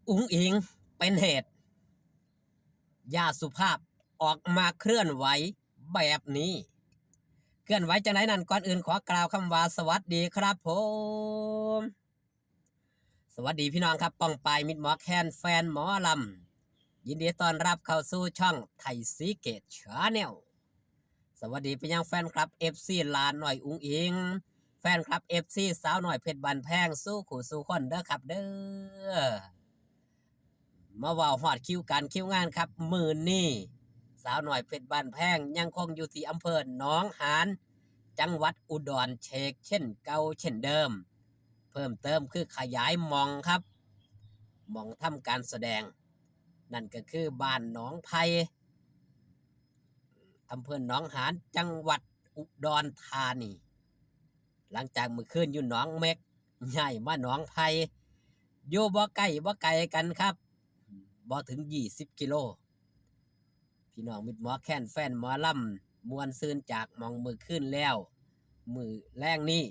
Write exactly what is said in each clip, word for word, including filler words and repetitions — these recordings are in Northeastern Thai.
อุ๋งอิ๋งเป็นเหตุ ย่าสุภาพออกมาเคลื่อนไหวแบบนี้ เคลื่อนไหวจังไดนั้น ก่อนอื่นขอกล่าวคำว่าสวัสดีครับผม สวัสดีพี่น้องครับ ป้องปายมิตรหมอแคน แฟนหมอลำ ยินดีต้อนรับเข้าสู่ช่องไทยซีเกตชาแนล สวัสดีไปยังแฟนคลับ เอฟซี หลาน้อยอุ๋งอิ๋ง แฟนคลับ เอฟซี สาวน้อยเพชรบ้านแพง สู่คู่สู่คนเด้อครับเด้อ มาเว้าฮอดคิวการคิวงานครับ มื้อนี้สาวน้อยเพชรบ้านแพงยังคงอยู่ที่อำเภอหนองหาน จังหวัดอุดรเชกเช่นเก่าเช่นเดิม เพิ่มเติมคือขยายหม่องครับ หม่องทำการแสดง นั่นก็คือบ้านหนองไผ่ อำเภอหนองหาน จังหวัดอุดรธานี หลังจากมื้อคืนอยู่หนองเม็ก ย้ายมาหนองไผ่ อยู่บ่ใกล้บ่ไกลกันครับ บ่ถึงยี่สิบกิโล พี่น้องมิตรหมอแคน แฟนหมอลำ ม่วนซื่นจากหม่องมื้อคืนแล้ว มื้อแลงนี้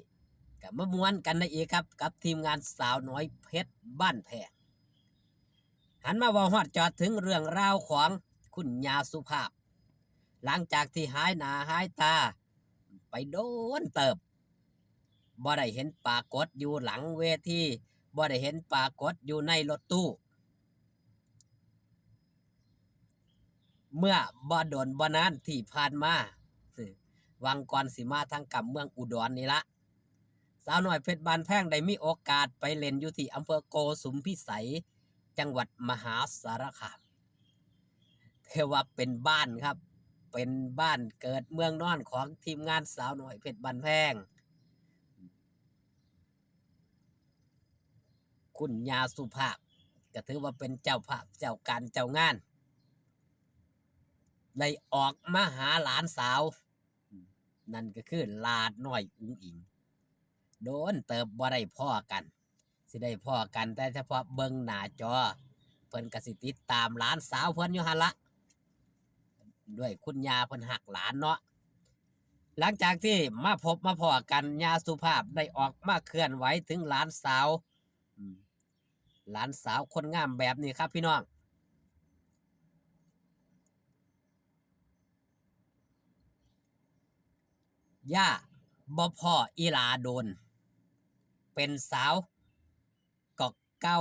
ก็มาม่วนกันได้อีกครับ กับทีมงานสาวน้อยเพชรบ้านแพง หันมาเว้าฮอดจอดถึงเรื่องราวของคุณย่าสุภาพ หลังจากที่หายหน้าหายตาไปโดนเติบ บ่ได้เห็นปรากฏอยู่หลังเวที บ่ได้เห็นปรากฏอยู่ในรถตู้ เมื่อบ่โดนบ่นานที่ผ่านมา วังก่อนสิมาทางกำเมืองอุดรนี่ละ สาวน้อยเพชรบ้านแพงได้มีโอกาสไปเล่นอยู่ที่อำเภอโกสุมพิสัย จังหวัดมหาสารคาม ถือว่าเป็นบ้านครับ เป็นบ้านเกิดเมืองนอนของทีมงานสาวน้อยเพชรบ้านแพง คุณย่าสุภาพ ก็ถือว่าเป็นเจ้าภาพเจ้าการเจ้างาน ได้ออกมาหาหลานสาว นั่นก็คือหลาน้อยอุ๋งอิ๋ง โดนเติบบ่ได้พ้อกัน สิได้พ้อกันแต่เฉพาะเบิ่งหน้าจอ เพิ่นก็สิติดตามหลานสาวเพิ่นอยู่หั่นละ ด้วยคุณย่าเพิ่นฮักหลานเนาะ หลังจากที่มาพบมาพ้อกัน ย่าสุภาพได้ออกมาเคลื่อนไหวถึงหลานสาว อืม หลานสาวคนงามแบบนี้ครับพี่น้อง ย่าบ่พ้ออีหลาโดน เป็นสาวก็เก่า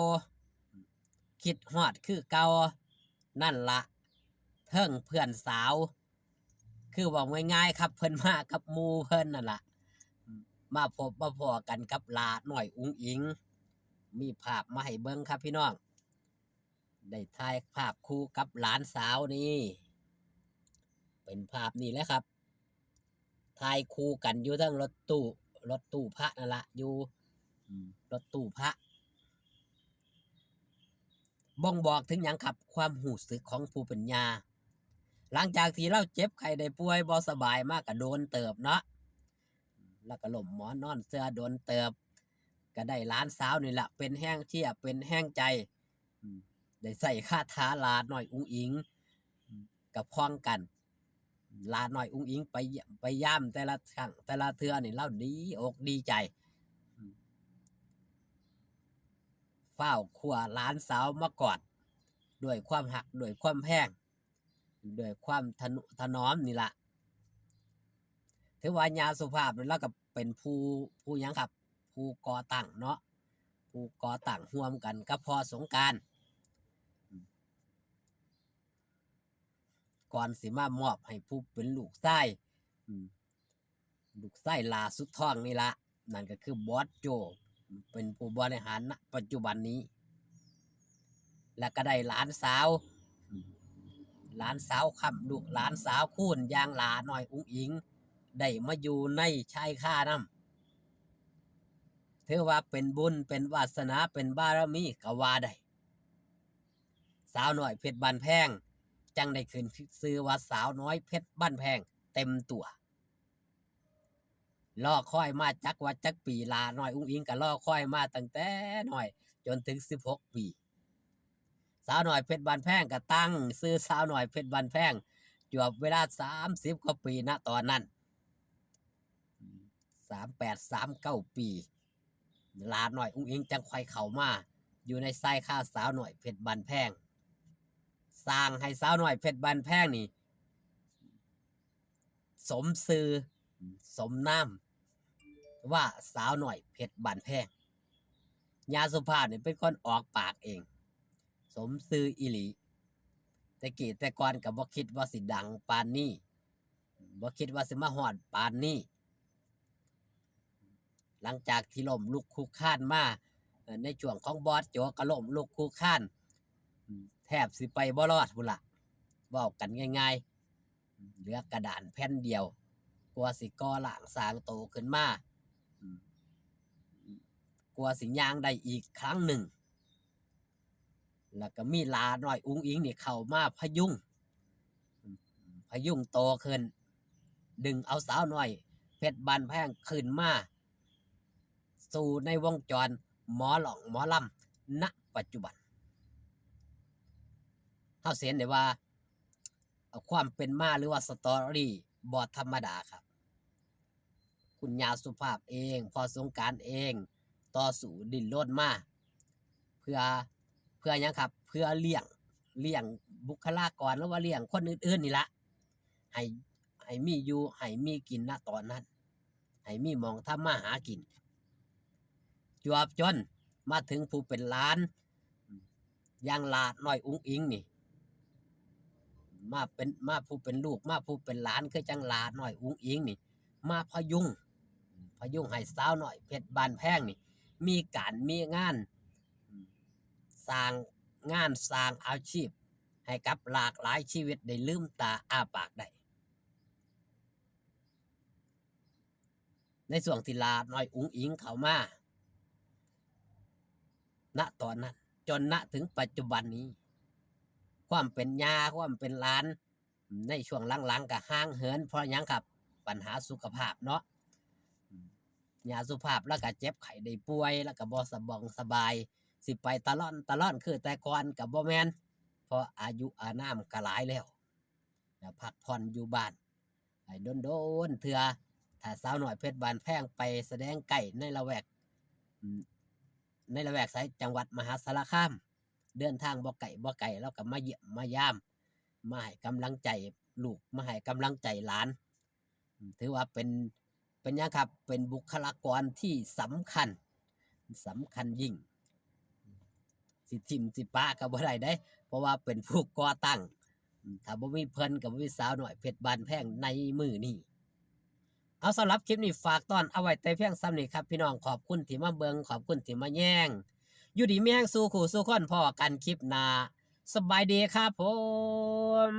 คิดฮอดคือเก่า นั่นละ เทิงเพื่อนสาว คือเว้าง่ายๆครับ เพิ่นมากับหมู่เพิ่นนั่นละ มาพบมาพ้อกันกับหลาน้อยอุ๋งอิ๋ง มีภาพมาให้เบิ่งครับพี่น้อง ได้ถ่ายภาพคู่กับหลานสาวนี่ เป็นภาพนี่แหละครับ ถ่ายคู่กันอยู่เทิงรถตู้ รถตู้พระนั่นละ อยู่ อืม รถตู้พระ บ่งบอกถึงหยังครับ ความรู้สึกของผู้เป็นย่า หลังจากที่ลาวเจ็บไข้ได้ป่วยบ่สบายมาก็โดนเติบเนาะ แล้วก็ล้มหมอนนอนเสื่อโดนเติบ ก็ได้หลานสาวนี่แหละเป็นแฮงเชียร์ เป็นแฮงใจ อืม ได้ใช้คาถาหลาน้อยอุ๋งอิ๋ง อืม ก็พ้องกัน หลาน้อยอุ๋งอิ๋งไป ไปยามแต่ละครั้ง แต่ละเทื่อนี่ลาวดีอกดีใจ อืม ฟ้าวคว้าหลานสาวมากอด ด้วยความฮัก ด้วยความแพง ด้วยความทะนุถนอมนี่ละ ถือว่าย่าสุภาพลาวก็เป็นผู้ ผู้หยังครับ ผู้ก่อตั้งเนาะ ผู้ก่อตั้งร่วมกันกับพ่อสงกรานต์ ก่อนสิมามอบให้ผู้เป็นลูกชาย อืม ลูกชายหล้าสุดท้องนี่ละ นั่นก็คือบอสโจ เป็นผู้บริหาร ณ ปัจจุบันนี้ และก็ได้หลานสาว อืม หลานสาวค้ำ ลูกหลานสาวคูณ อย่างหลาน้อยอุ๋งอิ๋ง ได้มาอยู่ในชายคานำ ถือว่าเป็นบุญ เป็นวาสนา เป็นบารมีก็ว่าได้ สาวน้อยเพชรบ้านแพง จั่งได้ขึ้นชื่อว่าสาวน้อยเพชรบ้านแพงเต็มตัว รอคอยมาจักว่าจักปี หลาน้อยอุ๋งอิ๋งก็รอคอยมาตั้งแต่น้อยจนถึงสิบหกปี สาวน้อยเพชรบ้านแพงก็ตั้งชื่อสาวน้อยเพชรบ้านแพง จวบเวลาสามสิบกว่าปี ณ ตอนนั้น สามแปด สามเก้าปี หลาน้อยอุ๋งอิ๋งจั่งค่อยเข้ามา อยู่ในสายข่าวสาวน้อยเพชรบ้านแพง สร้างให้สาวน้อยเพชรบ้านแพงนี่ สมชื่อ สมนาม ว่าสาวน้อยเพชรบ้านแพง ย่าสุภาพนี่เป็นคนออกปากเอง สมชื่ออีหลี แต่กี้แต่ก่อนก็บ่คิดว่าสิดังปานนี้ บ่คิดว่าสิมาฮอดปานนี้ หลังจากที่ล้มลุกคลุกคลานมา เอ่อ ในช่วงของบอสโจก็ล้มลุกคลุกคลาน อืม แทบสิไปบ่รอดพุ้นละ เว้ากันง่ายๆ เหลือกระดานแผ่นเดียว กว่าสิก่อร่างสร้างโตขึ้นมา อืม กว่าสิย่างได้อีกครั้งหนึ่ง แล้วก็มีหลาน้อยอุ๋งอิ๋งนี่เข้ามาพยุง พยุงโตขึ้น ดึงเอาสาวน้อยเพชรบ้านแพงขึ้นมา สู่ในวงจรหมอร้องหมอลำ ณ ปัจจุบัน เฮาสิเห็นได้ว่า เอาความเป็นมาหรือว่าสตอรี่บ่ธรรมดาครับ คุณย่าสุภาพเอง พ่อสงกรานต์เอง ต่อสู้ดิ้นรนมา เพื่อ เพื่อหยังครับ เพื่อเลี้ยง เลี้ยงบุคลากรหรือว่าเลี้ยงคนอื่นๆนี่ละ ให้ ให้มีอยู่ ให้มีกิน ณ ตอนนั้น ให้มีหม่องทำมาหากิน จวบจนมาถึงผู้เป็นหลาน อย่างหลาน้อยอุ๋งอิ๋งนี่ มาเป็น มาผู้เป็นลูก มาผู้เป็นหลาน คือจั่งหลาน้อยอุ๋งอิ๋งนี่ มาพยุง พยุงให้สาวน้อยเพชรบ้านแพงนี่ มีการมีงาน สร้างงานสร้างอาชีพ ให้กับหลากหลายชีวิตได้ลืมตาอ้าปากได้ ในช่วงที่หลาน้อยอุ๋งอิ๋งเข้ามา ณ ตอนนั้น จน ณ ถึงปัจจุบันนี้ ความเป็นย่า ความเป็นหลาน ในช่วงหลังๆ ก็ห่างเหิน เพราะหยังครับ ปัญหาสุขภาพเนาะ อืม ย่าสุภาพแล้วก็เจ็บไข้ได้ป่วย แล้วก็บ่สบองสบาย สิไปตะล่อนตะล่อนคือแต่ก่อนก็บ่แม่น เพราะอายุอานามก็หลายแล้ว แล้วพักผ่อนอยู่บ้าน ให้โดนๆเทื่อ ถ้าสาวน้อยเพชรบ้านแพงไปแสดงใกล้ในละแวก อืม ในละแวกไส จังหวัดมหาสารคาม เดินทางบ่ไกลบ่ไกล แล้วก็มาเยี่ยมมายาม มาให้กำลังใจลูก มาให้กำลังใจหลาน อืม ถือว่าเป็น เป็นหยังครับ เป็นบุคลากรที่สำคัญ สำคัญยิ่ง สิถิ่มสิปะก็บ่ได้เด้ เพราะว่าเป็นผู้ก่อตั้ง อืม ถ้าบ่มีเพิ่นก็บ่มีสาวน้อยเพชรบ้านแพงในมื้อนี้ เอา สำหรับคลิปนี้ฝากตอนเอาไว้แต่เพียงส่ำนี้ครับพี่น้อง ขอบคุณที่มาเบิ่ง ขอบคุณที่มาแยง อยู่ดีมีแฮงสู่คู่สู่คน พ้อกันคลิปหน้า สบายดีครับผม